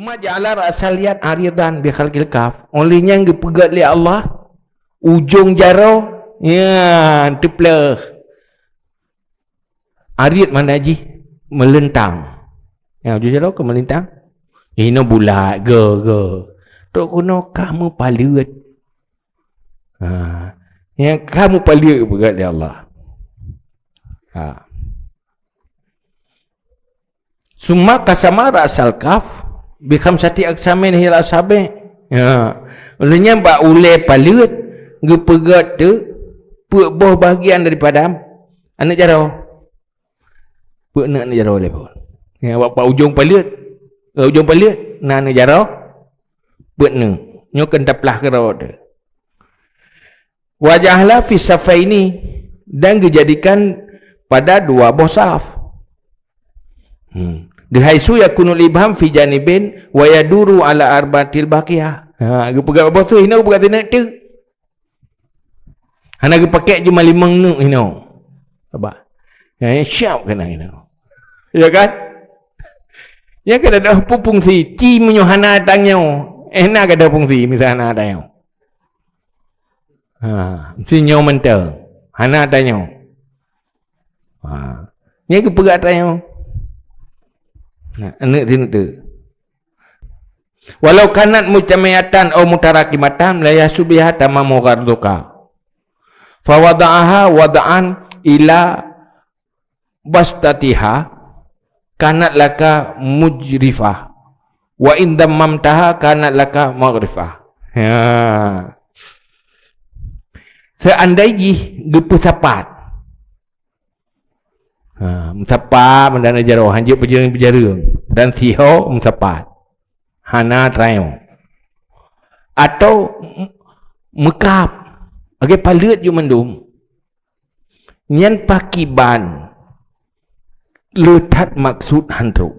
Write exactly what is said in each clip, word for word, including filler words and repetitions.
Summa ja'ala ra'sal yad aridan bi khalqil kaf. Oleh nyan geupeugét lé Allah ujong jaroe, ya, teupleuh. Arid makna jih meulintang. Ya, ujong jaroe keu meulintang. Inoe bulat, ge, ge. Trok keunoe ka meupaleuet. Ha. Nyang ka meupaleuet geupeugét lé Allah. Ha. Summa qasama ra'sal kaf bi khamsati aqsamin ila asabi'. Ya. Uleh nyan bak ulée paleuet geupeugét teuk peuet boh bahagian daripada aneuk jaroe. Peuet neuk aneuk jaroe lé phon. Ya, bak, bak ujong paleuet. Eh, ujong paleuet na aneuk jaroe. Peuet neuk. Nyoe keu taplah keudroe teuh. Wa ja'ala fi safaini, dan geujadikan pada dua boh saf. Hmm. Bihaitsu yakunul ibham fi janibin wa yaduru ala arbatil baqiyah. Ha, geupeugah boh tu, hinoe geupeugah tu neuk teuk. Hana geupakék jeumalimong neuk hinoe. Saban. Ya, siap keunan hinoe. Ya kan? Ya kan ada fungsi. Ci meunyoe hana tanyoe. Eh, na kada fungsi, misal hana tanyoe. Ha, mesti nyoe mantong. Hana tanyoe. Ha. Nyan geupeugah tanyoe. Nah, aneuk sineuk tu. Walau kanat mujtami'atan aw mutarakimatan la yahsul biha tamamu gharduka. Fa wada'aha wada'an ila bastatiha kanat laka mujrifah. Wa in dammamtaha kanat laka maghrifah. Ya. Seandai jih geupeusapat. Ha, meusapat meudan jaroe, hanjeuet peujareueng-peujareueng. Dan siho meusapat. Hana teuh. Atau m-, meukab. Lagée paleuet ju mandum. Nyan pakiban le that maksud han trok.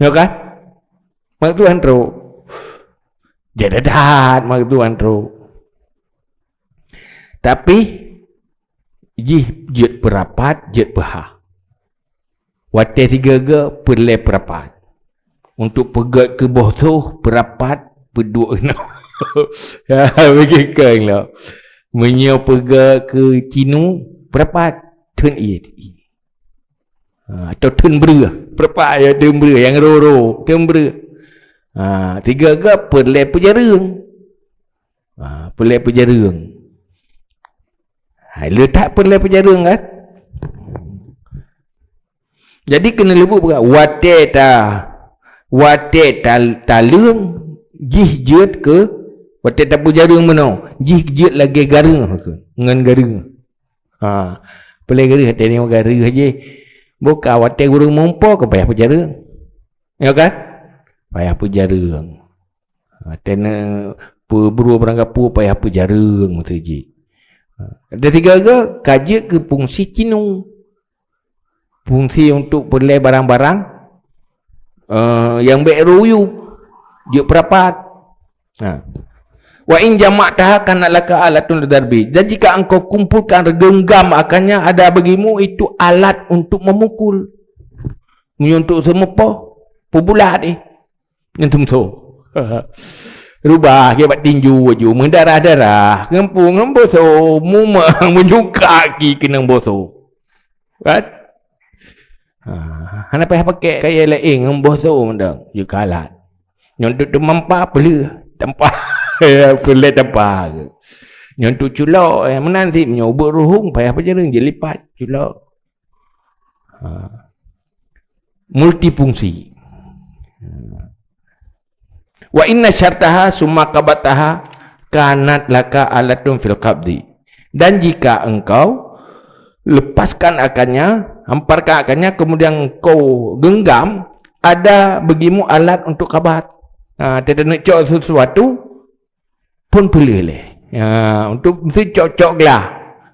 Ya kan? Maksud han trok. Jadi that maksud han trok. Tapi jih jeuet peurapat, jeuet peuhah. Watée sigoe-goe peureulée peurapat. Untuk peugét keu boh soh peurapat peuduek inoe. Ya, begitu kan lo. Meunyoe peugét keu cinu peurapat, theun ié. Ha, atau theun breueh. Peurapat ya theun breueh, nyang ro-ro, theun breueh. Ha, sigoe-goe peureulée peujareueng. Ha, peureulée peujareueng. Hai, le that peureulée peujareueng kan? Jadi keuneuk leubeut peugah, watée ta, watée ta, taleueng, jih jeuet keu, watée tapeujareueng meunoe, jih jeuet lagée gareueng keu, ngon gareueng. Ha, peureulée gareueng, watée nyoe gareueng jih. Buka watée ureuëng meuumpok ka payah peujareueng. Ya kan? Payah peujareueng. Ha, teuneu peuburu barang gapu payah peujareueng meuteujih. Ha, dan sigoe-goe ka jeuet keu fungsi cinu. Fungsi untuk peureulée barang-barang, eh, nyang bék ruyup, jeuet peurapat. Ha. Wa in jama'taha kanat laka alatun lidarbi. Dan jika engkau kumpulkan, reugeugenggam akannya, ada bagimu itu alat untuk memukul. Meunyoe untuk seumeupoh, peubulat eh. Nyan teumeuso. Rubah lagée bak tinju aju, meudarah-darah, ngon peue, ngon boso, mumang, meunyoe kaki keunong boso. Kan? Ha, hana payah pakai kayée laén, ngon boso mantong, jeuet keu alat. Nyoe untuk teumampa, peuleueh, tampa, peuleueh tampa. Nyoe untuk culok, eh, meunan cit, meunyoe ubeuet ruhueng, payah peujareueng, jeuet lipat, culok. Ha. Multifungsi. Wa in nasyartaha summa qabadtaha kanat laka alatun fil qabdi. Dan jika engkau lepaskan akannya, hamparkan akannya, kemudian engkau genggam, ada bagimu alat untuk qabad. Ha, teuneuk cok sesuatu, phon peuleueh lé. Ya, untuk meusti cok-cok glah.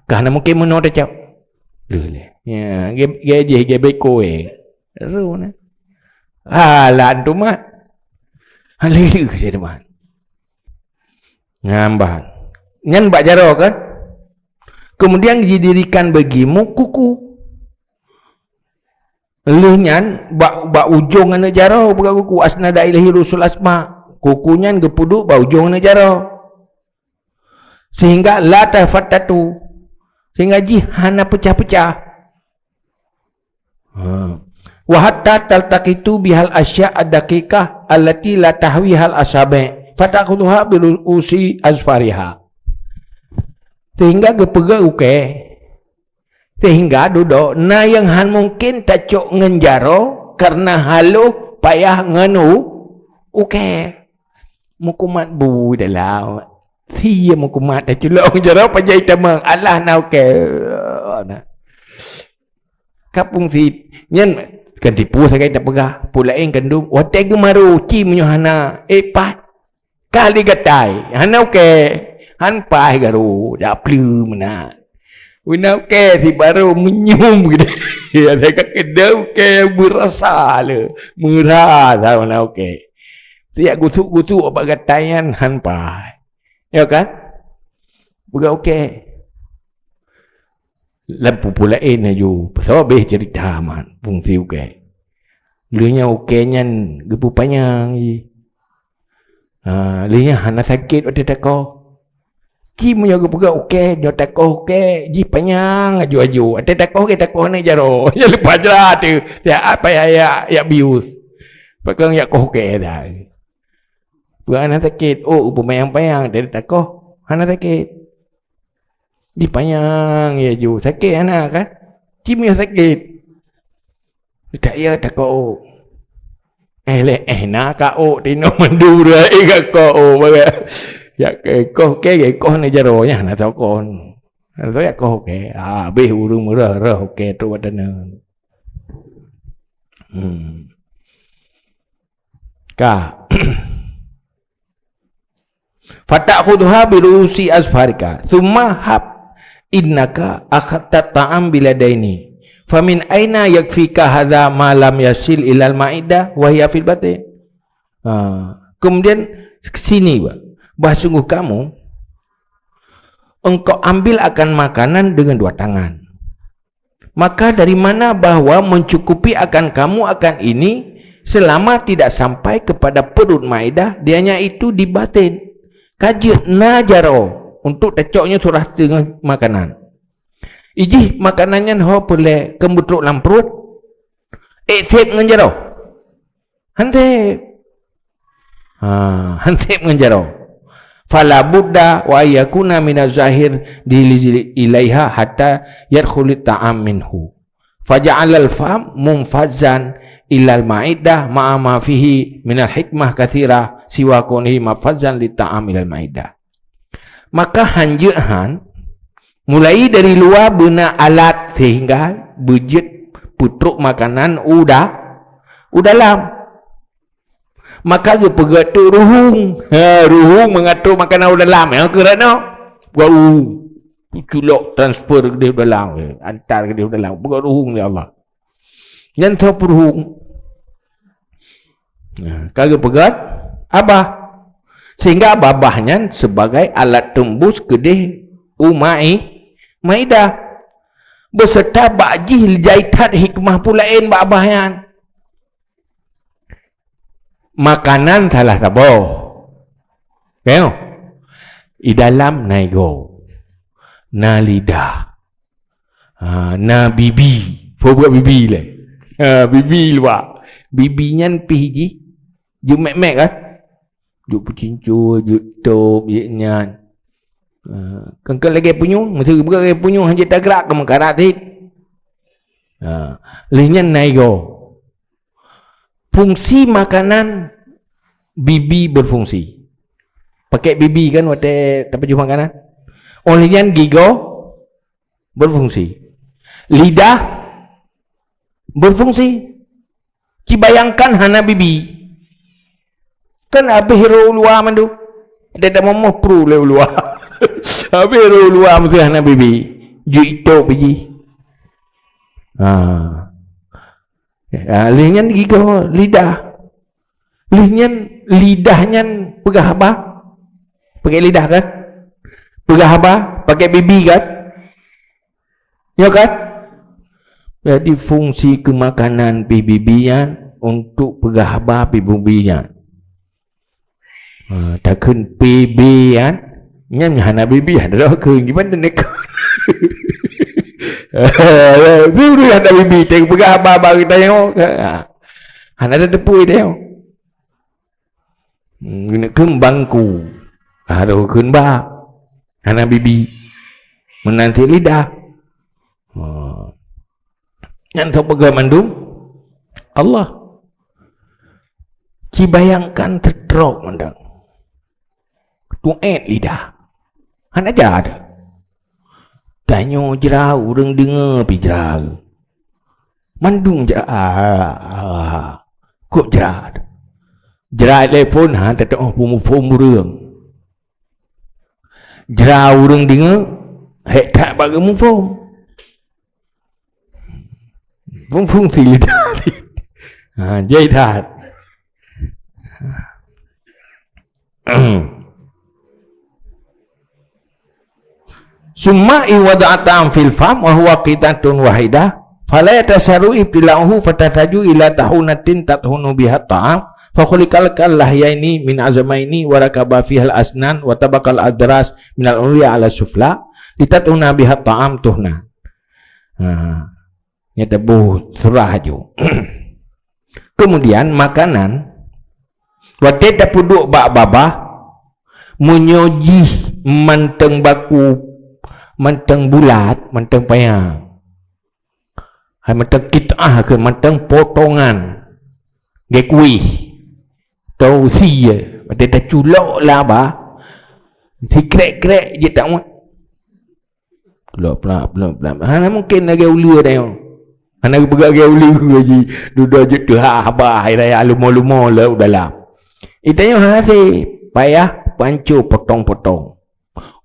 Ka hana mungken meunoe tacok. Peuleueh lé. Ya, ge-, ge-, jih ge beko, eh. Ru na. Alat tu mat. Haleluya, dia tu mat. Nyan bah. Nyan bak jaroe kan? Kemudian didirikan bagimu kuku. Lheueh nyan bak, bak ujong aneuk jaroe, peugah kuku, asnada ilaihi ru'usul asma'. Kuku nyan geupeuduek bak ujong aneuk jaroe. Sehingga la tafattatu. Sehingga jih hana peucah-peucah. Ha. Wa hatta taltaqitu bihal asya' ad-daqiqah allati la tahwihal asabi'. Fatakhudhuha bi ru'usi azfariha. Sehingga geupeugah ukée. Sehingga dudoe na nyang han mungken tacok ngon jaroe karna haloh payah ngon u-, ukée. Meukumat bu dalam. Sia meukumat taculok ngon jaroe pajan itamong. Alah na ukée. Nah. Ka fungsi nyan kan tipu sagai tapeugah. Peue laén kandom. Watée geumaru ci meunyoe hana. Eh, paih. Ka lé gatai, hana ukée, han paih garu, dak pleue meunan. Beuna ukée si baru meunyum gitu. Ya, saya ka keudeuh ukée beurasa le, meurasa hana ukée. Siak gusuk-gusuk bak gatai nyan han paih. Ya kan? Peugah ukée. Lam peue-peue laén laju, sabab beh cerita man fungsi ukée. Lheueh nyan ukée nyan geupeupanyang jih. Ha, lheueh nyan hana sakét watée takoh. Ci meunyoe geupeugah ukée, nyoe takoh ukée, jih panyang aju-aju. Watée takoh ukée, takoh aneuk jaroe. Nyan leupah jra teuh. Siat payah jak, jak bius. Pakon jak koh ukée dah. Peue hana sakét? Oh, peumayang-payang, watée takoh hana sakét. Jipanyang ya ju. Sakét hana kan? Ci meunyoe sakét. Tak ya takoh. Eh leh, eh na ka ôk tinoh mandum dah, eh ka koh ôk bagai. Ya ke koh ke, ke koh ni jaroe nyan na tokon. Na tokon ya koh ke. Ah, habéh ureuëng meurah-rah ke tu watana. Hmm. Ka. Fatakhudhuha bi ru'usi azfarika, tsumma hab innaka akhadta ta'am bila daini. Famin aina yakfika hadza ma lam yasil ilal ma'idah wa hiya fil batin? Ha. Kemudian sini, bah, bah sungguh kamu, engkau ambil akan makanan dengan dua tangan. Maka dari mana bahwa mencukupi akan kamu akan ini selama tidak sampai kepada perut ma'idah, dianya itu di batin? Ka jeuet na jaroe untuk tacok nyoe surah teungoh makanan. Ijih makanan nyan ho peureulée keu beutrok lam pruet? Ék sép ngon jaroe? Han sép. Ha, han sép ngon jaroe. Fala budda wa ayyakuna minaz zahir dili ilaiha hatta yadkhulit ta'am minhu. Faja'alal fam munfazzan ilal ma'idah ma'a ma fihi minal hikmah katsirah siwa kaunihi mafazzan lit ta'am ilal ma'idah. Maka han jeuet han, mulai dari luwa beuna alat sehingga beujeuet peutrok makanan u da-, u dalam. Maka geupeugah tu ruhung. Ha, ruhung mengatur makanan u dalam. Nyang keu rano, buat ruhung. Tu culok transfer keudeh u dalam, antar keudeh u dalam. Buat ruhung ya Allah. Nyan tho peuruhung. Nah, ka geupeugah abah. Sehingga babah nyan sebagai alat tembus keudeh u mai-, maidah. Beserta bak jih jai that hikmah pulaén bak abah nyan. Makanan salah saboh. Nyoe. Di dalam na igoe. Na lidah. Ha, na bibi. Peue buet bibi lé? Ha, bibi luwa. Bibi nyan pih jih. Jeuet mek-mek kan? Jeuet peucincue, jeuet tôb, jeuet nyan. Ha, kan, kan lagée punyueng, meuseu buet lagée punyueng hana jeuet tagrak keu meukarat cit. Ha, lheueh nyan na igoe. Fungsi makanan, bibi berfungsi. Pakai bibi kan watée tapajoh makanan. Óh lheueh nyan gigoe berfungsi. Lidah berfungsi. Ci bayangkan hana bibi. Kan habéh rô u luwa mandum. Ada dak momoh pru lé u luwa. Habéh rô u luwa meusti hana bibi. Jeuet itôb jih. Ha. Ah, lheueh nyan gigoe lidah. Lheueh nyan lidah nyan peugah haba. Pakai lidah kan? Peugah haba, pakai bibi kan? Ya kan? Jadi fungsi keumakanan P B B nyan untuk peugah haba P B B nyan. Ha, takheun P B kan? Nyan hana B B, hana takheun. Gimana nak? P B hana B B, tak peugah haba-haba geutanyoe. Ha. Hana ada tepui tanyoe. Hmm, keuneuk kheun bangku. Harôh kheun ba. Hana B B. Meunan cit lidah. Ha. Nyan teupeugah mandum Allah. Ci bayangkan teutrok mandang. Tuet lidah. Hana jad. Tanyoe jra ureuëng deungoe pi jra. Mandum jra. Ah, kok jra. Jra telepon ha, teuteuoh peumuphom ureuëng. Jra ureuëng deungoe, hek that bak geumuphom. Fung-, fungsi lidah. Ha, jai that. Summa iwada'atam fil fam wa huwa qitatun wahidah, fala yatasaru ibtila'uhu fatataju ila tahunatin tathunu biha ta'am, fa khuliqal kal lahyaini min azamaini wa rakaba fihal asnan wa tabaqal adras minal ulya ala sufla, litathuna biha ta'am tuhna. Ha. Nyan taboh surah aju. Kemudian makanan, watée tapeuduek bak babah, meunyoe jih mantong baku, mantong bulat, mantong panyang. Hai mantong qit'ah ke mantong potongan. Gét kuih. Tau sie, watée taculok laba, sikrek-krek jeuet tak muat. Plop, plop, plop, plop. Hana mungkin lagée uleue tanyoe. Hana geupeugah lagée uleue jih. Dudoe jeuet teuhah haba hai raya lumo-lumo le u dalam. Itanyoe hase payah panco potong-potong.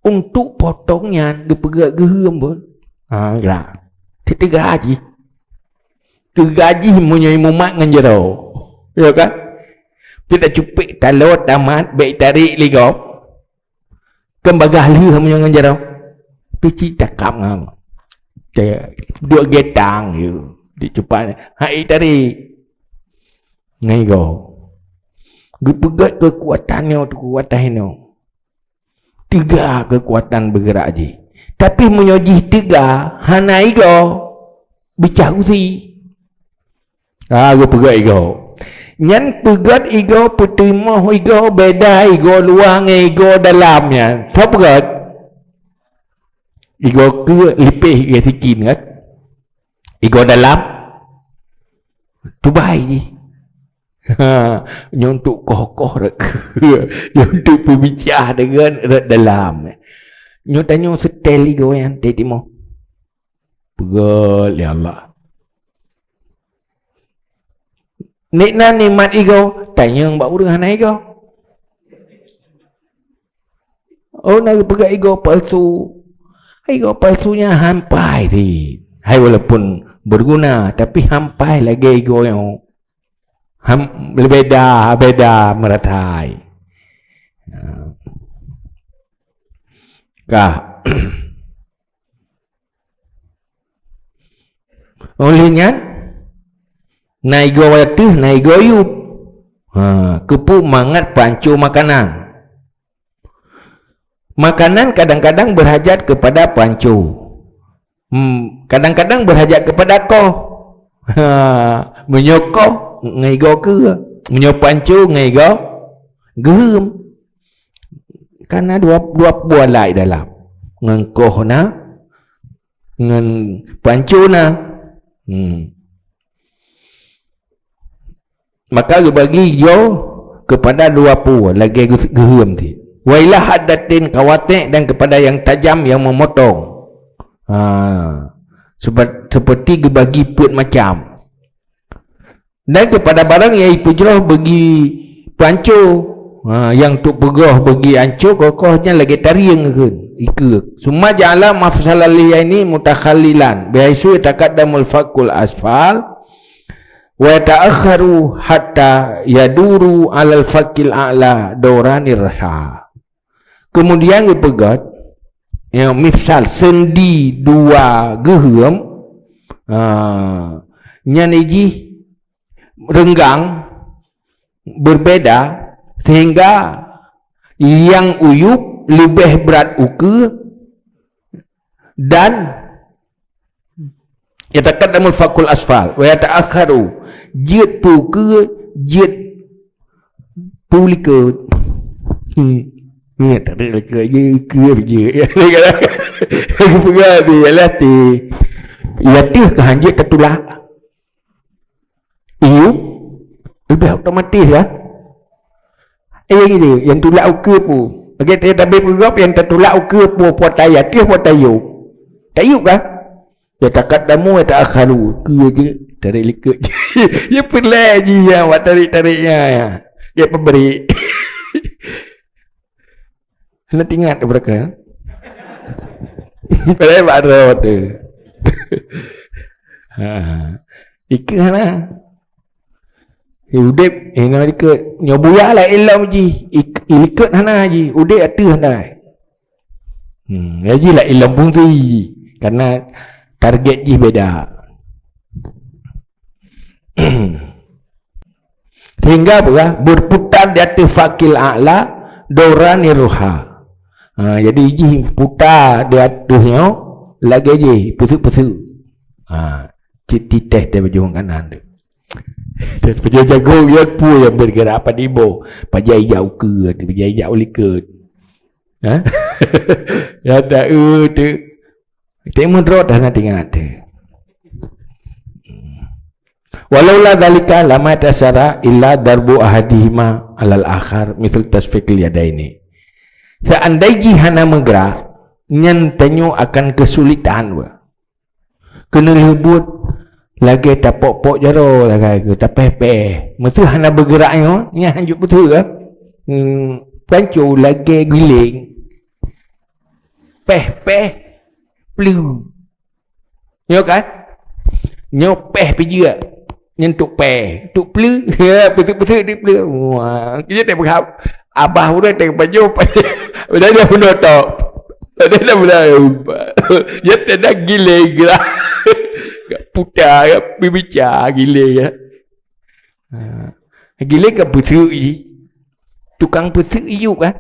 Untuk potong nyan geupeugah geuheuem pun. Ha, gerak. Teuga jih. Teuga jih meunyoe mumat ngon jaroe. Ya kan? Kita cupik talo tamat, baik tarik ligop. Keu bagah lheueh meunyoe ngon jaroe. Pici takam ngon. Caya, duek getang je. Dicupan. Hai tadi. Ngai go. Geupeugét keukuatan nyoe, keukuatan nyoe. Teuga keukuatan beugerak jih. Tapi meunyoe jih teuga, hana igo, bicah gusi. Ah, geupeugét igo. Nyan peugét igo, peuteumoh igo, beda igo luwa ngon igo dalam nyan. Soe peugét? Igo keu lipéh igo sikin kan? Igo dalam tubai jih. Ha, nyoe untuk koh-koh rot. Nyoe untuk peubicah deungon rot dalam. Nyoe tanyoe seutèl igo nyan teuh timoh. Peugét lé Allah. Nikna nikmat igo, tanyong bak ureueng hana igo. Oh, na geupeugah igo palsu. Igo palsu nyan hampai cit. Hai walaupun berguna, tapi hampai lagèe igo nyoe. Ham, beda, beda meratai. Ha. Kah. Óh lheueh nyan, na igo ateueh, na igo yup. Ha, keupeue mangat panco makanan. Makanan kadang-kadang berhajat kepada panco. Hmm, kadang-kadang berhajat kepada koh. Ha, meunyoe koh, ngon igo keue. Meunyoe panco, ngon igo geuheum. Kana dua, dua buah alat dalam. Ngon koh na, ngon panco na. Hmm. Maka geubagi igo kepada dua peue lagèe geu-, geuheum cit. Wa ila haddatin qawatin, dan kepada yang tajam yang memotong. Ha. Sepe-, seperti geubagi peuet macam. Dan kepada barang nyang ipeujroh bagi panco, ha, nyang teupeugoh bagi anco, koh-koh nyan lagèe tarieng kheun, ikeue. Summa ja'ala mafsalal yaini mutakhallilan, bihaisu yataqaddamul fakul asfal, wa yata'akharu hatta yaduru alal fakil a'la dauranir riha. Kemudian geupeugét, ya, mifsal, sendi dua geuheum, Ha, nyan jih renggang, berbeda, sehingga nyang uyub leubeh brat ukeue dan yataqaddamul fakul asfal wa yata'akharu, jeuet peu ukeue, jeuet peu likot. Hmm. Ni tak ada likot je, ukeue je. Peugah tu ialah ti, ya teuh keu hanjeuet tatulak. Iyub leubeh otomatis lah. Eh, yang ini, yang tulak ukeue pu. Lagèe tadi tabib geugop, yang tatulak ukeue pu, po tayub, teuh po tayub. Tayub kan? Ya taqaddamu, ya ta'akharu. Ukeue je, tarék likot je. Ya peureulèe jih ya, awak tarék-tarék nya, ya. Ya peubeuri. Hana teuingat beureukat. Padahai bak droe tu. Ha. Ikeu hana. Eh, udép, eh, na likot. Nyoe buya lah ilom jih. Ik-, ilikot hana jih. Udép ateueh hana. Hmm, ya jih lah ilom fungsi. Karena target jih beda. Sehingga apa? Berputar di ateueh fakil a'la, daurani ruha. Ha, jadi jih puta di ateueh nyoe, lagèe jih, peuseuek-peuseuek. Ha, cit titeh di bajèe kanan tu. Pajoh jago nyan peue nyang bergerak apa dibo? Pajoh ijak ukeue, pajoh ijak ulikot. Ha? Ya tak, eh, tu. Tengok droe dah na teuingat tu. Walaula dzalika lama tasara illa darbu ahadihima alal akhar, misal tasfiqil yadaini. Seandai jih hana meugerak, nyan tanyoe akan keusulitan, wah. Keuneuk lheueh buet lagèe tapok-pok jaroe, lagèe tapèh-pèh. Meuseu hana beugerak nyoe, nyan hanjeuet beutôi kan? Hmm, pancô lagèe giléng. Pèh-pèh, pleue. Nyoe kan? Nyoe pèh pijeuet. Nyan tuk pèh, tuk pleue. Ya, peuseuek-peuseuek di pleue. Wah, kita tak berhab. Abah udah tak pajoh, udah dah bunuh tok. Udah dah bunuh. Ya, tak ada giléng gerak. Gak puta, gak bibica giléng ya. Ha. Giléng kan peuseuek jih. Tukang peuseuek iyub kan?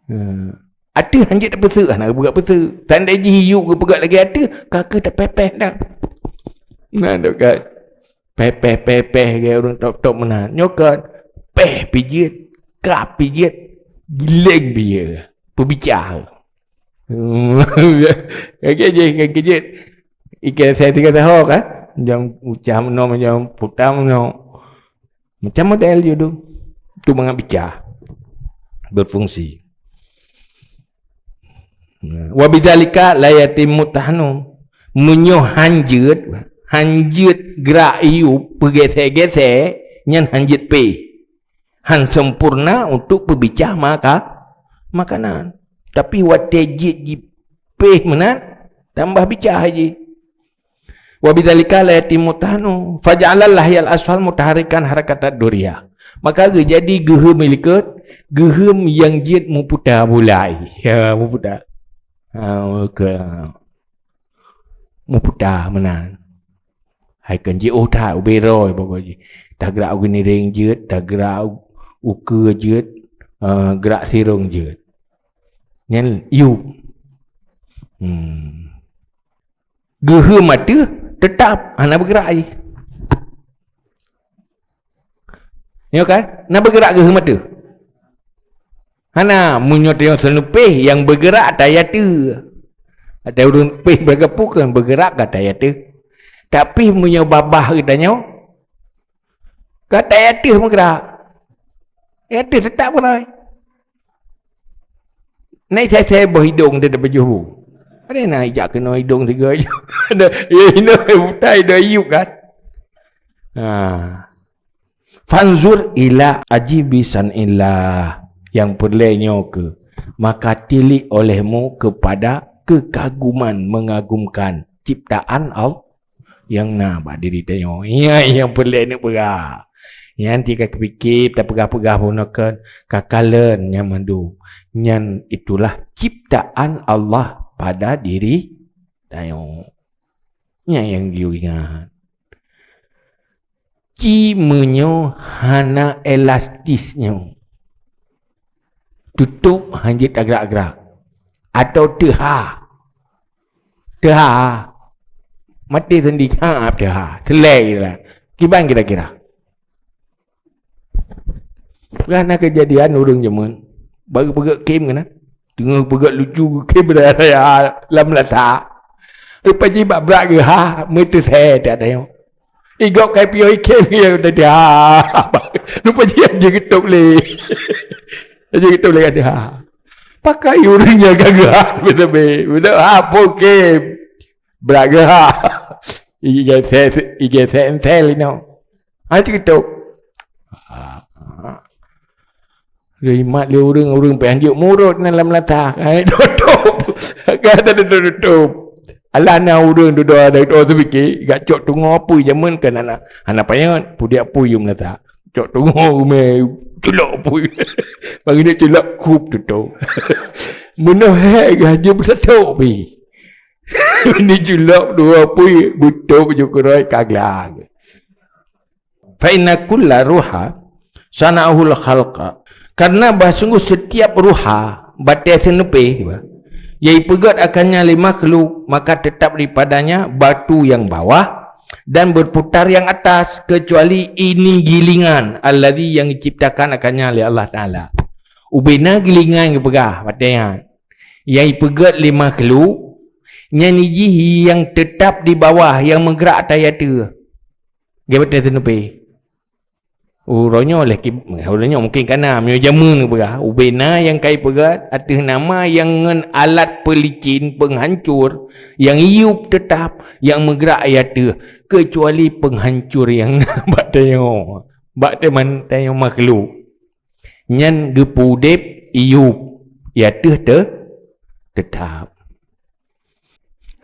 Ha. Ateueh hanjeuet tapeuseuek, hana geupeugah peuseuek. Tandai jih iyub geupeugah lagèe ateueh, ka keuh tapèh-pèh dah. Nah, tu kan. Pèh-pèh, pèh-pèh, lagèe ureueng top-top meunan. Nyoe kan, pèh pijeuet, ka pijeuet, giléng pijeuet. Peubica. Lagèe jih, lagèe jih. Ikan saya tiga tahu kan? Macam ucah meunoe, macam puta meunoe. Macam model je tu. Tu mangat bica. Berfungsi. Wa bidzalika la yatimmu tahnu. Meunyoe hanjeuet, hanjeuet gerak iyub, peugèsè-gèsè, nyan hanjeuet péh. Han sempurna untuk peubica maka-, makanan. Tapi watèe jeuet jipéh meunan, tambah bica jih. Wa bidzalika la yatimmu tahnu, faja'alal lahyal asfal mutaharikan harakatad duriyah. Maka geujadi geuheum likot, geuheum nyang jeuet muputa bulai. Ya, muputa. Ha, oke. Muputa meunan. Hai kan jiôh that ubé roe pokok jih. Tagrak u geuniréng jeuet, tagrak u, ukeue jeuet, eh, gerak sirông jeuet. Nyan iyub. Hmm. Geuheum ateueh teutap hana beugerak jih. Nyoe kan? Na beugerak geuheum ateueh? Hana, meunyoe tanyoe seuneupéh nyang beugerak ata ateueh. Ata ureueng péh bagapu kan beugerak ka ata ateueh. Tapi meunyoe babah geutanyoe, ka ata ateueh meugerak. Ateueh teutap beurangkai. Na isai-sai boh idong teuh tapajoh bu. Ada na ijak keunoe idong sigoe. Ada, ya, inoe buta idong iyub kan? Ha. Fanzur ila ajibi sanillah. Nyang peureulèe nyoe keuh, maka tilik olehmu kepada kekaguman mengagumkan ciptaan Allah nyang na bak diri tanyoe. Nyan nyang peureulèe neupeugah. Nyan tika keupike tapeugah-peugah bunoe kan, ka kalon nyan mandum. Nyan itulah ciptaan Allah pada diri tanyoe. Nyan nyang geuyue ingat. Ci meunyoe hana elastis nyoe, tutôp hanjeuet tagrak-grak, atau teuha. Teuha. Maté sendi, ha, teuha. Seulai lah. Kiban kira-kira. Pernah na keujadian ureuëng jameun, baru peugöt khem keunan. Teungoh peugöt lucu, khem raya lam lata. Leupah jih bak brat geuha, meuteusé that nyoe. Igop kai piôh ikhem, ya, udah dia. Leupah jih hanjeuet geutôp lé. Hanjeuet geutôp lé, kata, ha. Pakai ureuëng nyang ka geuha, beutôi-beutôi. Beutôi, ha, pun khem. Brat geuha. Igé se-, igé sensel inoe. Hanjeuet geutôp. Lheueh imat lé ureuëng, ureuëng pih hanjeuet murot nan lam lata. Hai, tutôp. Ka tutôp-tutôp. Alah na ureuëng dudoe dari toh teupike, gak cok tungoh apui jameun kan hana, hana panyöt, pudiak apui yum lata. Cok tungoh rumé, culok apui. Bagi ni culok kup tutôp. Meunoh hé gah jeuet beusatôk pih. Ni culok dua apui, beutôp ju keurôi ka glang. Fa inna kulla ruha sana'ahul khalqa. Karena bah sungguh setiap ruha, batée seuneupéh, bah, nyang ipeugét akannya lé makhluk, maka tetap daripadanya batu yang bawah dan berputar yang atas, kecuali ini gilingan, alladzi, yang diciptakan akannya lé Allah Taala. Ubena gilingan geupeugah, batée nyan. Nyang ipeugét lé makhluk, nyan jih nyang tetap di bawah, nyang meugerak atai ateueh. Geubatée seuneupéh. Uroe nyoe leh ki-, uroe nyoe mungkin kana, meunyoe jameun geupeugah, ubena nyang ka ipeugét ateueh nama nyang ngon alat peulicin, peunghancor, nyang iyup teutap, nyang meugerak ateueh, keucuali peunghancor nyang na bak tanyoe, bak teuma tanyoe makhluk. Nyan geupeu udeb iyup, ateueh te-, teutap.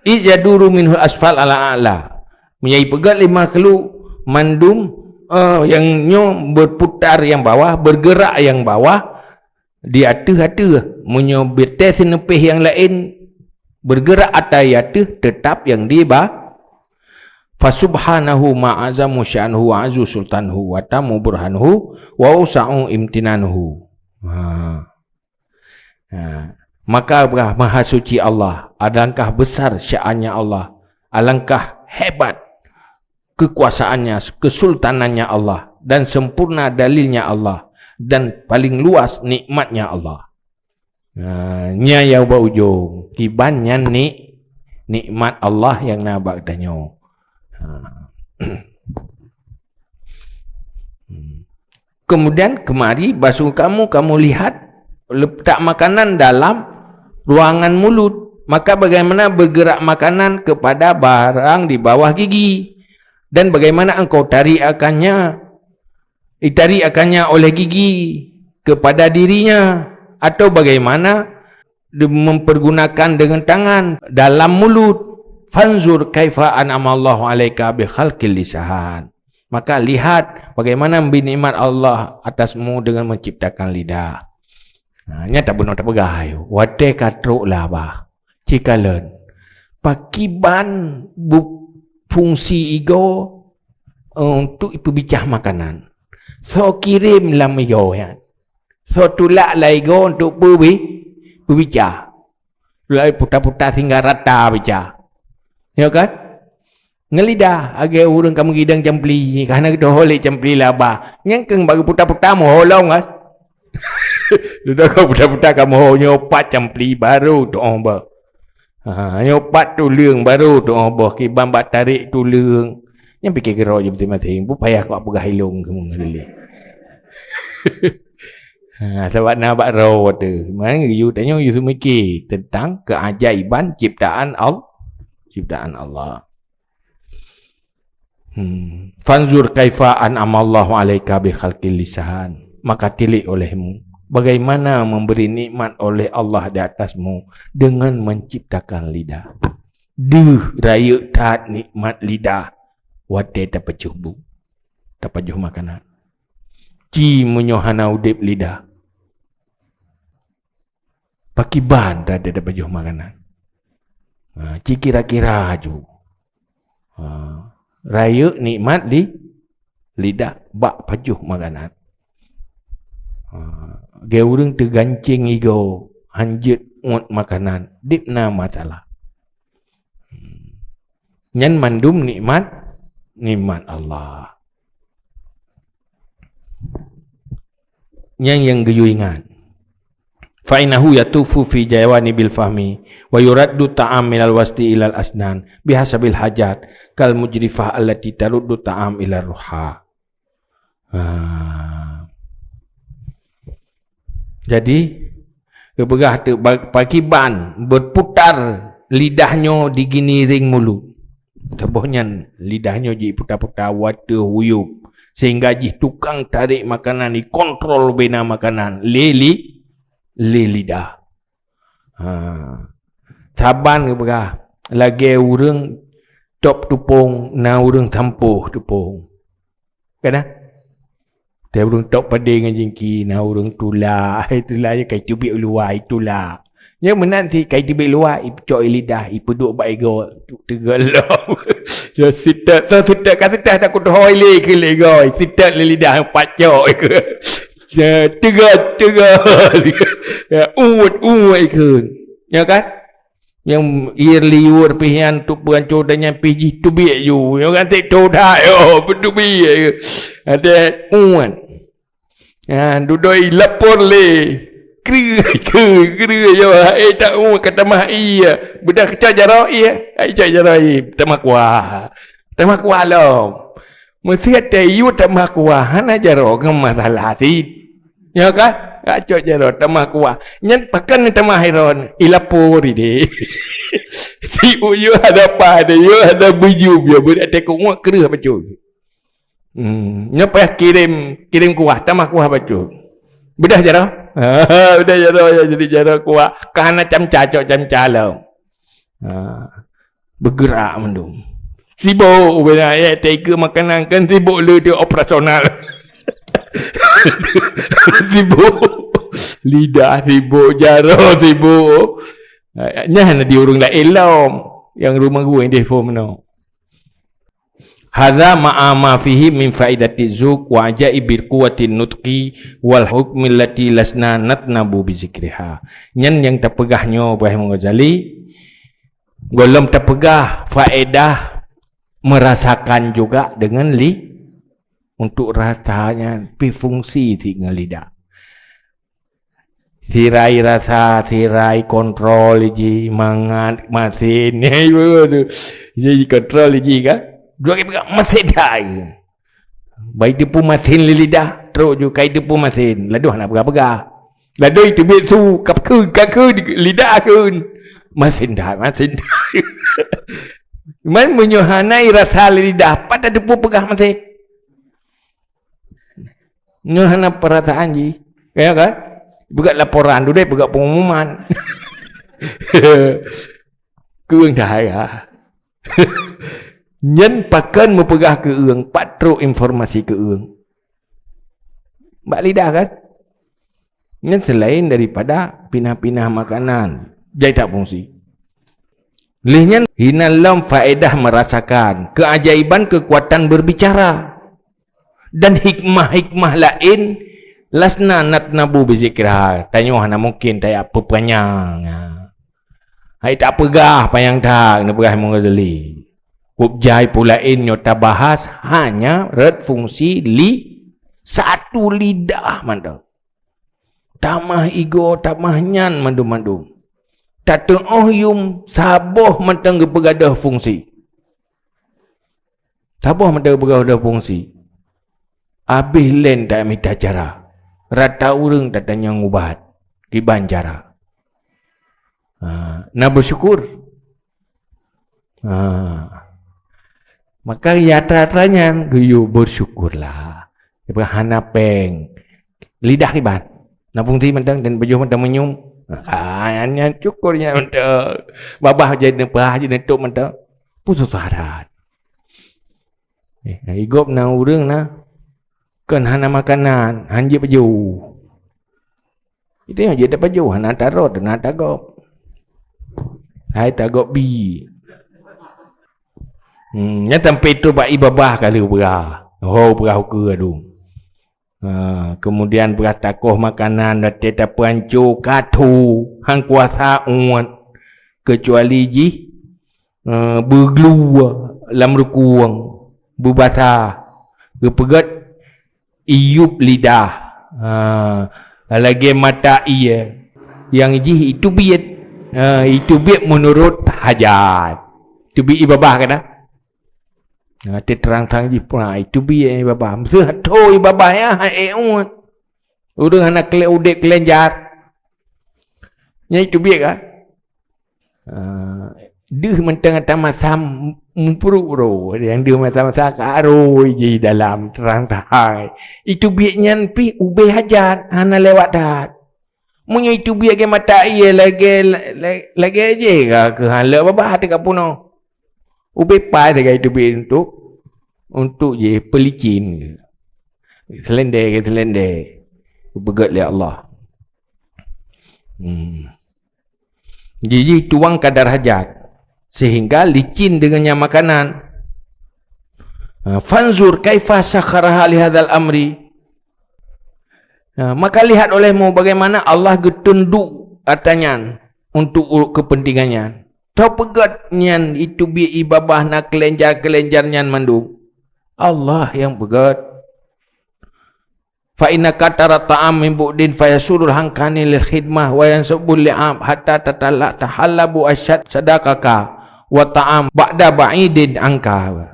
Iz yaduru minhul asfal ala a'la. Meunyoe ipeugét lé makhluk mandum, eh, nyang nyoe berputar nyang bawah, bergerak nyang bawah, di ateueh-ateueh. Meunyoe batée seuneupéh nyang laén bergerak atai ateueh, teutap nyang di ba-, Fasubhanahu ma azamu sya'nuhu wa azu sultanuhu wa tamu burhanuhu wa usa'u imtinanuhu. Ha. Ha. Maka bah maha suci Allah, alangkah besar sya'annya Allah, alangkah hebat kekuasaannya, kesultanannya Allah, dan sempurna dalilnya Allah, dan paling luas nikmatnya Allah. Ha, nyan nyang bak ujong. Kiban nyan nik-, nikmat Allah nyang na bak geutanyoe. Ha. Hmm. Kemudian kemari, basuh kamu, kamu lihat letak makanan dalam ruangan mulut. Maka bagaimana bergerak makanan kepada barang di bawah gigi? Dan bagaimana engkau tarik akannya, ditarik akannya oleh gigi kepada dirinya, atau bagaimana di-, mempergunakan dengan tangan dalam mulut? Fanzur kaifa an'amallahu 'alaika bi khalqil lisan. Maka lihat bagaimana memberi nikmat Allah atasmu dengan menciptakan lidah. Nah, nyata beuna tapeugah ayo. Watée ka trok lam babah, cikalon, pakiban bu-, fungsi igoe, eh, untuk ipeubicah makanan. Soe kirém lam igoe nyan. Soe tulak lam igoe untuk peubi-, peubicah. Tulak puta-puta sehingga rata bicah. Ya kan? Ngon lidah, lagée ureuëng ka meugidang campli, ka hana geudoh lé campli laba. Nyang keueng bak geuputa-puta meuho lom kan? Dudoe ka puta-puta ka meuho, nyoe pat campli baru tuoh boh. Ha, nyoe pat tuleueng baru tuoh boh, kiban bak tarék tuleueng. Nyang pike keudroe jih maséng-maséng, peue payah kok peugah ilong keumeung lé. Ha, sabab na bak droe teuh. Meunan geuyue tanyoe yue seumiké teuntang keuajaiban ciptaan Al-, ciptaan Allah. Hmm. Fanzur kaifa an'amallahu 'alaika bi khalqil lisan. Maka tilik olehmu bagaimana memberi nikmat oleh Allah di atasmu dengan menciptakan lidah. Deuh rayeuk that nikmat lidah watée tapajoh bu-, tapajoh makanan. Ci meunyoe hana udeb lidah, pakiban that tapajoh makanan. Ha, ci kira-kira aju. Ha, rayeuk nikmat li-, lidah bak pajoh makanan. Ha, lagèe ureueng teugancéng igoe, hanjeuet ngon makanan, deb na masalah. Hmm. Nyan mandum nikmat, nikmat Allah. Nyan nyang geuyue ingat. Fa innahu yatufu fi jawanibil fahmi wa yuraddu ta'am minal wasti ilal asnan bihasabil hajat kal mujrifah allati taruddu ta'am ila ruha. Ha. Jadi, geupeugah teuk ba-, pakriban berputar lidah nyoe di giniring mulut. Saboh nyan lidah nyoe jiputa-puta watèe huyub, sehingga jih tukang tarék makanan, dikontrol bina makanan lé li-, lé lidah. Ha. Saban geupeugah lagèe ureueng top teupông, na ureueng sampôh teupông. Kan? Teuh ureueng top padé ngon jingki, na ureueng tulak, tulak nyan kai teubiet u luwa, itulak. Nyan meunan sit kai teubiet luwa, icok i lidah, ipeuduek bak igoe, tu-, teuga lom. So, seutôt, so, seutôt, ka seutôt dak kudoh ilèe keu lé igoe, seutôt lé lidah, pacok keu. Ya, teuga, teuga. Ya, uet, uet keu. Ya kan? Nyang ié liur pih nyan tu peuhanco dan nyan pih jih teubiet ju. Nyoe kan tik tu that, oh, beuteubiet. Ada uwan. Ya, dudoe lapor lé. Kreueh, kreueh, kreueh, yo, eh, tak, oh, ka tamah ié. Beudah keucok jaroe ié. Ai cok jaroe ié, tamah kuah. Tamah kuah lom. Meusé teu yue tamah kuah, hana jaroe ngon masalah sit. Ya kan? Ka cok jaroe tamah kuah. Nyan pakon tamah iron, ilapor idéh. Si uyuh ada pai deh, yue ada bujum, ya, beudak teuh kuah kreueh bacut. Hmm, nyoe payah kirim, kirim kuah, tamah kuah bacut. Beudah jaroe? Beudah jaroe, ya, jadi jaroe kuah. Ka hana camca, cok camca lom. Ha. Bergerak mandum. Sibok, ubena, ya, teuka makanan kan sibok le dia operasional. Sibok. Lidah sibok, jaroe sibok. Nyan di ureueng laén lom. Nyang rumah gurèe di phon meunoe. Hadza ma'a ma fihi min faidati zuq wa ajaibi quwwati nutqi wal hukmi allati lasna natnabu bi zikriha. Nyan nyang tapeugah nyoe Ibrahim Ghazali, gohlom tapeugah faedah merasakan juga dengan li-, untuk rasa nyan pi fungsi sit ngon lidah. Sirai rasa, sirai kontrol jih, mangat, masin. Jadi kontrol jih kan. Dua kali peugah masin dah. Bai teupeu masin lé lidah, trok ju kai teupeu masin. Ladoh hana peugah-peugah. Ladoh teubiet su, ka keu, ka keu lidah keu. Masin dah, masin dah. Man meunyoe hana rasa lé lidah, pat teupeu peugah masin. Nyoe hana peurasaan jih. Ya kan? Peugah laporan, dudek peugah pengumuman. Keueng dah ya. Nyan pakon meupeugah keueng, pat trok informasi keueng. Bak lidah kan? Nyan selain daripada pinah-pinah makanan, jai tak fungsi. Leh nyan, hinan lom faedah merasakan keajaiban kekuatan berbicara. Dan hikmah-hikmah laén, lasna natnabu bi zikriha. Tanyoe hana mungkin tajak peupanyang. Hai tak peugah panyang that, neupeugah Imam Ghazali. Kub jai peue laén nyoe tabahas hanya rot fungsi li-, satu lidah mantong. Tamah igoe, tamah nyan mandum-mandum. Tateuôh yum saboh mantong geupeugadôh fungsi. Saboh mantong geupeugadôh fungsi. Abéh lén tamita cara. Rata ureueng tatanyong ubat. Kiban cara. Ha, na bersyukur. Ha. Maka nyata-nyata nyan geuyue bersyukurlah. Hana péng. Lidah kiban. Na fungsi mantong dan pajoh mantong manyum. Ha, nyan, nyan syukur nyan mantong. Babah jadi neupeugah jadi neutup mantong. Peue susah that. Eh, igop na ureueng na. Kon hana makanan, hanjeuet pajoh. Itu nyang jeuet tapajoh, hana tarot, hana tagop. Hai tagop bi. Hmm, nyan sampai trok bak ié babah ka lheueh beurah. Ho beurah ukeue adu. Ha, kemudian beurah takoh makanan, watée tapeuanco, ka tho, han kuasa uet. Kecuali jih, eh, beuglue lam rukueng, beubasah, geupeugét iyup lidah. Ha, lagée mata ié. Nyang jih iteubiet. Ha, iteubiet meunurot hajat. Teubiet ié babah ka na. Ha, teutrang sang jih puna iteubiet ié babah. Meuseuh tho ié babah nyan han ék uet. Ureuëng hana kle-, udeb keulenjar. Nyan iteubiet ka. Ah, deuh mantong ata masa m-, mupruk ro, nyang deuh masa-masa ka aro jih dalam terang tahai. Iteubiet nyan pih ubé hajat, hana lewat that. Meunyoe iteubiet lagée mata ié, lagée, la-, la-, lagée jih ka keuh han lé babah teuka peunoh. Ubé pai teuka iteubiet untuk, untuk jih peulicin. Seulendé ke seulendé. Geupeugét lé Allah. Hmm. Jiji tuang kadar hajat, sehingga licin deungon nyang makanan. Ha, fanzur kaifa sakharaha lihadzal amri. Ha, maka lihat olehmu bagaimana Allah geutunduk ata nyan untuk u-, keupeuntengan nyan. Teupeugét nyan iteubiet ié babah na keulenjar-keulenjar nyan mandum. Allah nyang peugét. Fa innaka tara ta'am min bu'din fayasurul hankani lil khidmah wa yansubul li'ab hatta tatala-, tahallabu asyad sadaqaka wa ta'am ba'da ba'idin anka.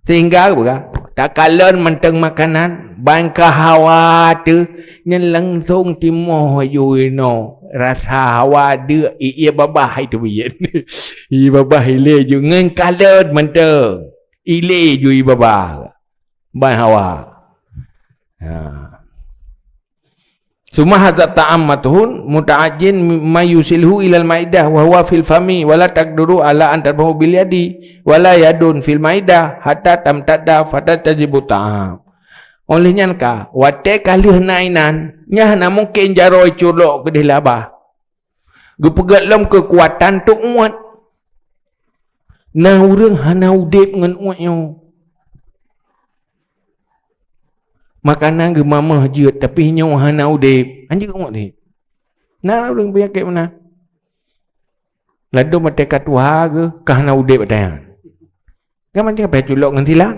Sehingga apa? Takalon mantong makanan, ban ka hawa teuh, nyan langsong timoh aju inoe. Rasa hawa deuk, ié babah iteubiet. Ié babah ilée ju, ngon kalon mantong. Ilée ju ié babah. Ban hawa. Ha. Summa hadza ta'am mathun muta'ajjin mimma yusilhu ilal maidah wa huwa fil fami wa la taqduru ala an tadfahu bil yadi wa la yadun fil maidah hatta tamtadda fatatajibu ta'am. Oleh nyan ka, watée ka lheueh na inan, nyan hana mungken jaroe culok keudeh laba. Geupeugét lom keukuatan trok uet. Na ureuëng hana udeb ngon uet nyoe. Makanan geumamah jeuet, tapi nyoe hana udeb. Hanjeuet uet nyoe. Na ureuëng peunyakét meunan. Ladôm watée ka tuha geuh, ka hana udeb watée nyan. Kan macam payah culok ngon silang.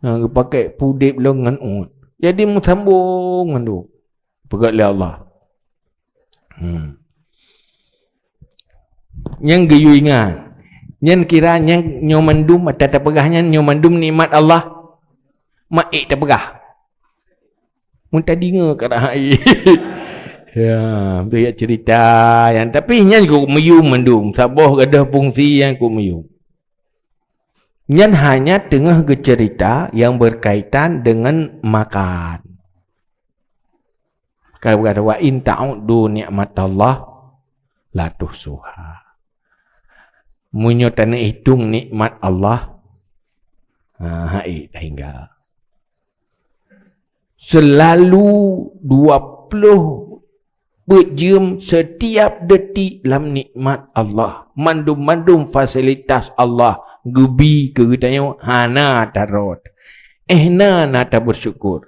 Ha, geupakée peudeb lom ngon uet. Jadi meusambong mandum. Peugét lé Allah. Hmm. Nyang geuyue ingat. Nyan kira nyang nyoe mandum, ata tapeugah nyan nyoe mandum nikmat Allah. Mak ék tapeugah. Mun tadeungoe ka rahai. Ya, tu ya cerita yang, tapi nyan kok meuyum mandum. Saboh gadoh fungsi nyang kok meuyum. Nyan hanya teungoh geucerita nyang berkaitan dengan makan. Ka geupeugah, "Wa in ta'uddu ni'matallah la tuhsuha." Meunyoe taneuk hitong nikmat Allah, ha, hai, hingga. Selalu dua ploh peuet jeuem setiap detik lam nikmat Allah. Mandum-mandum fasilitas Allah geubi keu geutanyoe hana tarot. Eh, na, na tabersyukur.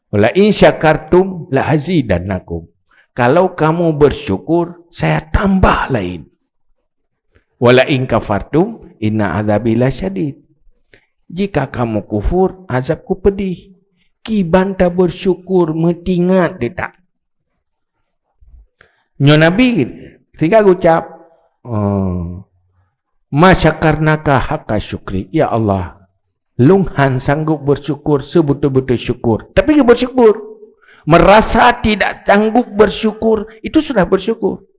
"Wala in syakartum la azidannakum." Kalau kamu bersyukur, saya tambah lain. "Wala in kafartum inna adzabi lasyadid." Jika kamu kufur, azabku pedih. Kiban tabersyukur meutingat teutab. Nyoe Nabi sehingga geucap, eh, "Ma syakarnaka haqqa syukri." Ya Allah, lôn han sanggup bersyukur sebetul-betul syukur. Tapi dia bersyukur. Merasa tidak sanggup bersyukur, itu sudah bersyukur.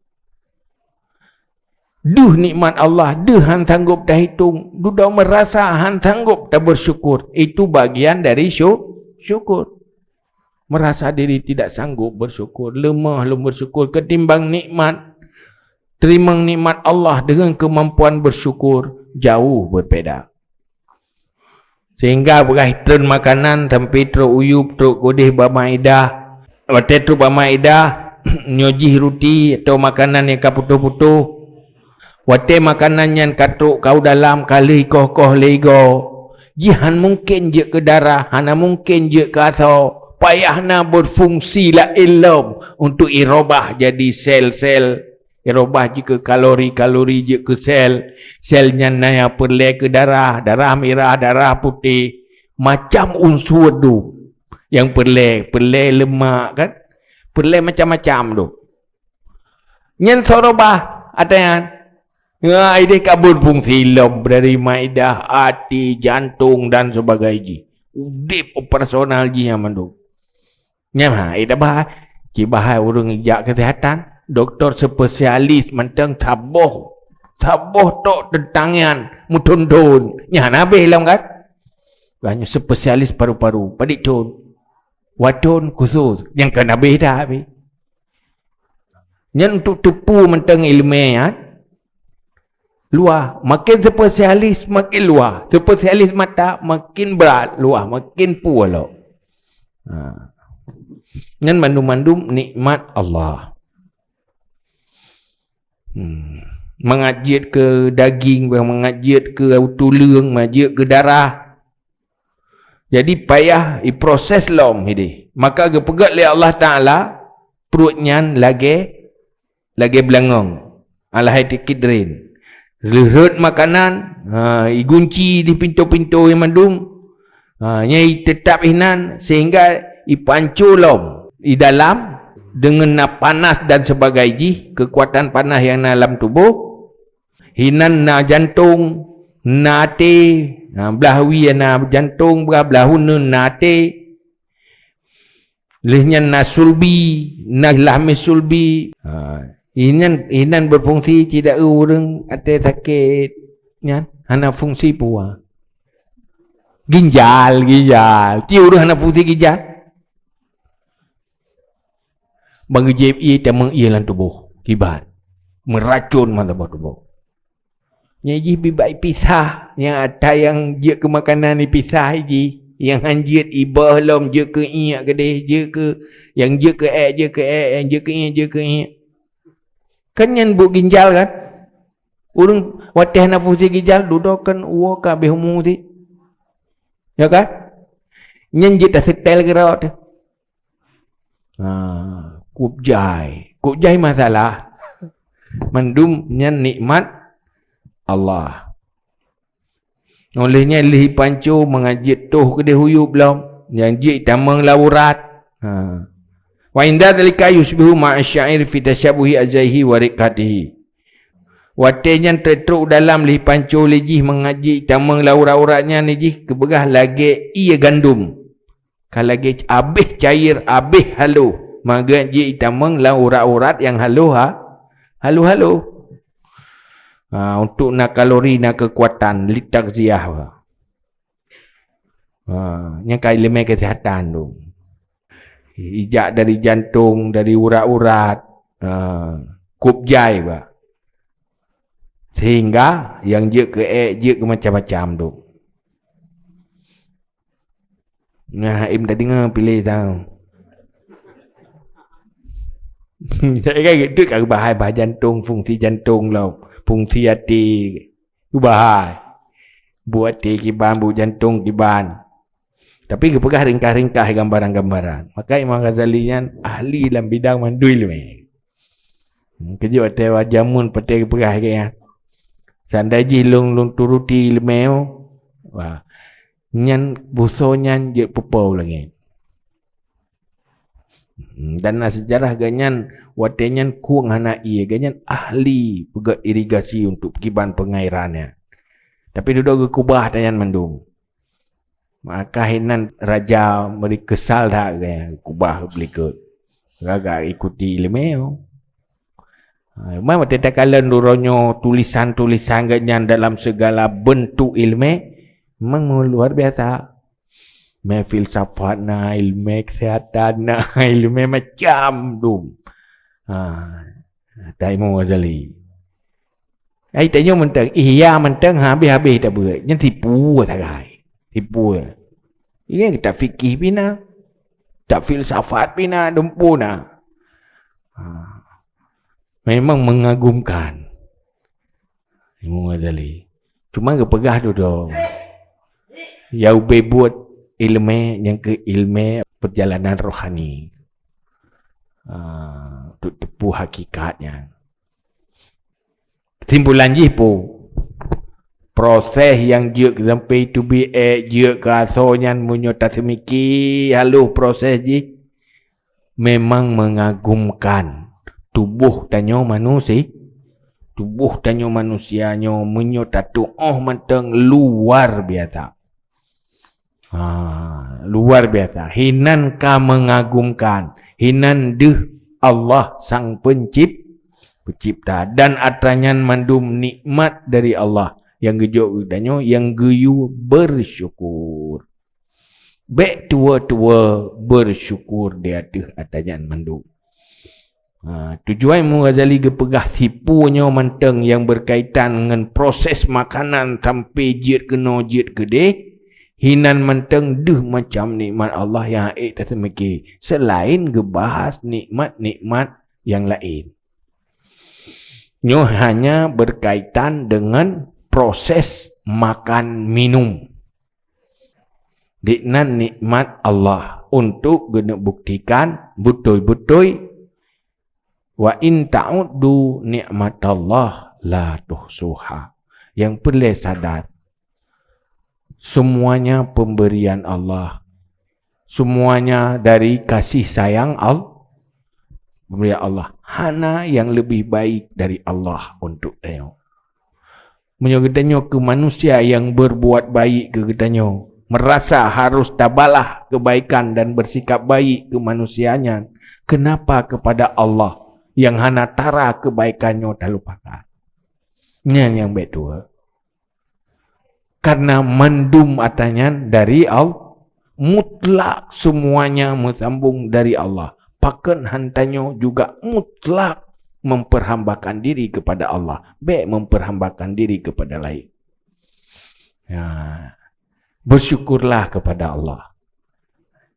Deuh nikmat Allah, deuh han sanggup tahitong, dudoe merasa han sanggup tabersyukur. Itu bagian dari syu-, syukur. Merasa diri tidak sanggup bersyukur, lemah lom bersyukur ketimbang nikmat. Teurimong nikmat Allah dengan kemampuan bersyukur jauh berbeda. Sehingga beurah treun makanan sampai trok uyueb, trok keudeh bak maidah. Watée trok bak maidah, nyoe jih ruti atau makanan nyang ka putôh-putôh. Watée makanan nyan ka trok keu dalam, ka lheueh koh-koh lé igoe, jih hana mungken jeuet keu darah, hana mungken jeuet keu asoe, payah na beufungsi laén lom untuk irobah jadi sel-sel, irobah jeuet keu kalori, kalori jeuet keu sel, sel nyan na nyang peureulée keu darah, darah mirah, darah putéh, macam unsur dum nyang peureulée, peureulée leumak kan, peureulée macam-macam dum. Nyan soe robah ata nyan. Nyan ideh kabut fungsi lom dari maedah, até, jantong dan sebagainya. Udeb operasional jih nyan mandum. Nyan ha, eh, tabah, cibahai ureuëng jak kesehatan, doktor spesialis mantong saboh, saboh tok tentang nyan meuthon-thon. Nyan habéh lom kan? Kan spesialis paru-paru, padit thon. Wathon khusus, nyang kan habéh dah habéh. Nyan untuk teupeu mantong iéleumé nyan luwah, makin spesialis makin luwah, spesialis mata makin brat luwah, makin puih lom. Ha. Nyan mandum-mandum nikmat Allah. Hmm. Mangat jeuet keu daging, mangat jeuet keu tuleueng, mangat jeuet keu darah. Jadi payah iproses lom hideh. Maka geupeugét lé Allah Taala pruet nyan lagée, lagée beulangong, alahai tikit dren. Rhot makanan, ha, igunci di pintoe-pintoe mandum. Ha, nyang teutap inan sehingga ipanco lom i dalam deungon na panas dan sebagai jih, kekuatan panas nyang na lam tuboh. Hinan na jantong, na até, ha, blah wie na jantong, blah, blah uneuen na até. Lheueh nyan na sulbi, na lahmi sulbi. Ha, inan, inan beufungsi cit ureuëng até sakét nyan, hana fungsi puah. Ginjal, ginjal. Cit ureuëng hana fungsi ginjal. Bang geujép ié tamong ié lam tuboh, kiban. Meuracon mantong bak tuboh. Nyang jih bibak ipisah, nyang ata nyang jeuet keu makanan ipisah jih, nyang han jeuet ibeuh lom jeuet keu iék keudeh, jeuet keu, nyang jeuet keu ék, jeuet keu ék, nyang jeuet keu iék, jeuet keu iék. Kan nyan buet ginjal kan? Ureuëng watée hana fungsi ginjal, dudoe kan woe ka habéh umu cit. Ya kan? Nyan jeuet taseutée lagée rot. Ha, kueb jai. Kueb jai masalah. Mandum nyan nikmat Allah. Óh lheueh nyan lheueh ipanco mangat jeuet toh keudeh uyueb lom, nyang jeuet itamong lam urat. Ha. Wa inda dzalika yusybihu ma asyair fi tasyabuhi ajaihi wa riqatihi. Watée nyan trok dalam lheueh ipanco lé jih mangat jeuet itamong lam urat-urat nyan lé jih geupeugah lagée ié gandom. Ka lagée abéh cair, abéh haloh, mangat jeuet itamong lam urat-urat nyang haloh ha, haloh-haloh. Ha, untuk na kalori, na keukuatan, litakziah. Ha, nyang ka iéleumé keuseuhatan tu. Ijak dari jantong, dari urat-urat, ha, kueb jai bah. Sehingga nyang jeuet keu ék, jeuet keu macam-macam tu. Nah, im tadeungoe piléh tau. Jadi kan itu kan bahai bah jantong, fungsi jantong lom, fungsi até. Bahai. Buet até kiban, buet jantong kiban. Tapi geupeugah ringkas-ringkas gambaran-gambaran. Maka Imam Ghazali nyan ahli lam bidang mandum iéleumé. Hmm, keujeuet watée jameun patéh geupeugah lagée nyan. Seandai jih lôn, lôn turuti iéleumé, wah, nyan busoe nyan jeuet pupo u langét. Hmm, dan na seujarah geuh nyan, watée nyan khueng hana ié, geuh nyan ahli peugét irigasi untuk kiban pengairan nyan. Tapi dudoe geukeubah tanyan mandum. Maka hinan raja meuri keusal that geuh nyan, keubah beulikot. Gagak ikuti iéleumé. Ha, memang watée takalon uroenyoe tulisan-tulisan geuh nyan dalam segala bentuk iéleumé, memang luar biasa. Mé filsafat na, iéleumé kesehatan na, iéleumé macam dum. Ha, tai Imam Ghazali. Ai tanyoe mantong, ihya mantong habéh-habéh tabeuet. Nyan tipu sagai. Tipu. Iya kita fikih pih na. Tak filsafat pih na, dumpeue na. Ha. Memang mengagumkan. Imam Ghazali. Cuma geupeugah dudoe, ya ubé buet ileumé nyang keu ileumé peurjalanan rohani. Ah, untuk teupeu hakikat nyan. Kesimpulan jih peue? Proses nyang jeuet sampai teubiet, jeuet keu asoe nyan, meunyoe taseumiki haloh proses jih, memang mengagumkan. Tuboh tanyoe manusi-, tuboh tanyoe manusia nyoe meunyoe tatuoh mantong luar biasa. Ha, luar biasa. Hinan ka mengagumkan. Hinan deuh Allah Sang Pencip-, Pencipta. Dan atra nyan mandum nikmat dari Allah nyang geujok keu geutanyoe, nyang geuyue bersyukur. Bék tuwoe-tuwoe bersyukur di ateueh atra nyan mandum. Ha, tujuan Imam Ghazali geupeugah sipu nyoe mantong nyang berkaitan ngon proses makanan sampai jeuet keunoe jeuet keudeh, hinan mantong deuh macam nikmat Allah nyang ék taseumiki, selain geubahas nikmat-nikmat nyang laén. Nyoe hanya berkaitan dengan proses makan minum. Diknan nikmat Allah untuk geuneuk buktikan beutôi-beutôi, "Wa in ta'uddu ni'matallah la tuhsuha." Nyang peureulée sadar, semuanya pemberian Allah. Semuanya dari kasih sayang Al-, pemberian Allah. Hana nyang lebih baik dari Allah untuk tanyoe. Meunyoe geutanyoe keu manusia nyang berbuat baik keu geutanyoe, merasa harus tabalah kebaikan dan bersikap baik keu manusia nyan, kenapa kepada Allah nyang hana tara kebaikan nyoe talupakan? Nyan nyang bék tuwoe. Karena mandum atra nyan dari Allah, mutlak semuanya meusambong dari Allah. Pakon han tanyoe juga mutlak memperhambakan diri kepada Allah, bék memperhambakan diri kepada laén. Ya. Bersyukurlah kepada Allah.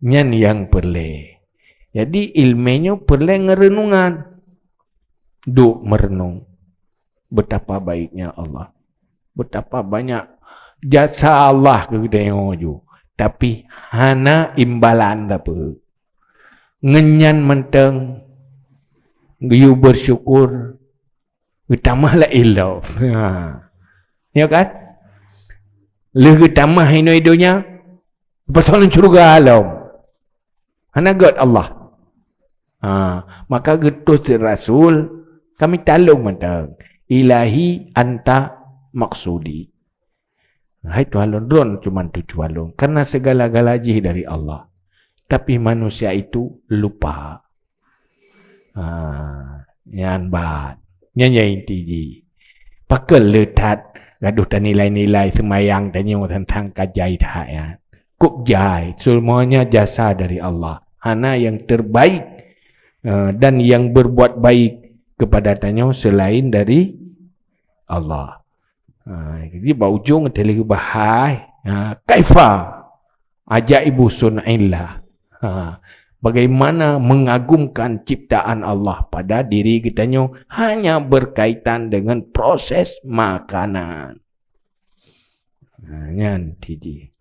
Nyan nyang peureulée. Jadi, ileumé nyoe peureulée ngon reunungan. Duek meureunung. Betapa baiknya Allah. Betapa banyak jasa Allah keu geutanyoe ju. Tapi hana imbalan sapeue. Ngon nyan mantong geuyue bersyukur, geutamah laén lom. Ha. Ya kan? Lheueh geutamah inoe donya, pasoe lam syeuruga lom. Hana göt Allah. Ha, maka geutuh rasul, kami talong mantong. Ilahi anta maksudi. Hai Tuhan lôn, droen cuman tujuan lôn. Karena segala-gala jih dari Allah. Tapi manusia itu lupa. Ha, nyan bat. Nyan nyang inti jih. Pakon le that gadoh tanilai-nilai seumayang tanyoe teuntang ka jai that nyan. Kok jai, semuanya jasa dari Allah. Hana yang terbaik, eh, dan yang berbuat baik kepada tanyoe selain dari Allah. Ha, jadi bak ujong teuh lheueh bahai, ha, kaifa ajaibu sun'illah. Ha, bagaimana mengagumkan ciptaan Allah pada diri geutanyoe hanya berkaitan dengan proses makanan. Ha, nyan tiji.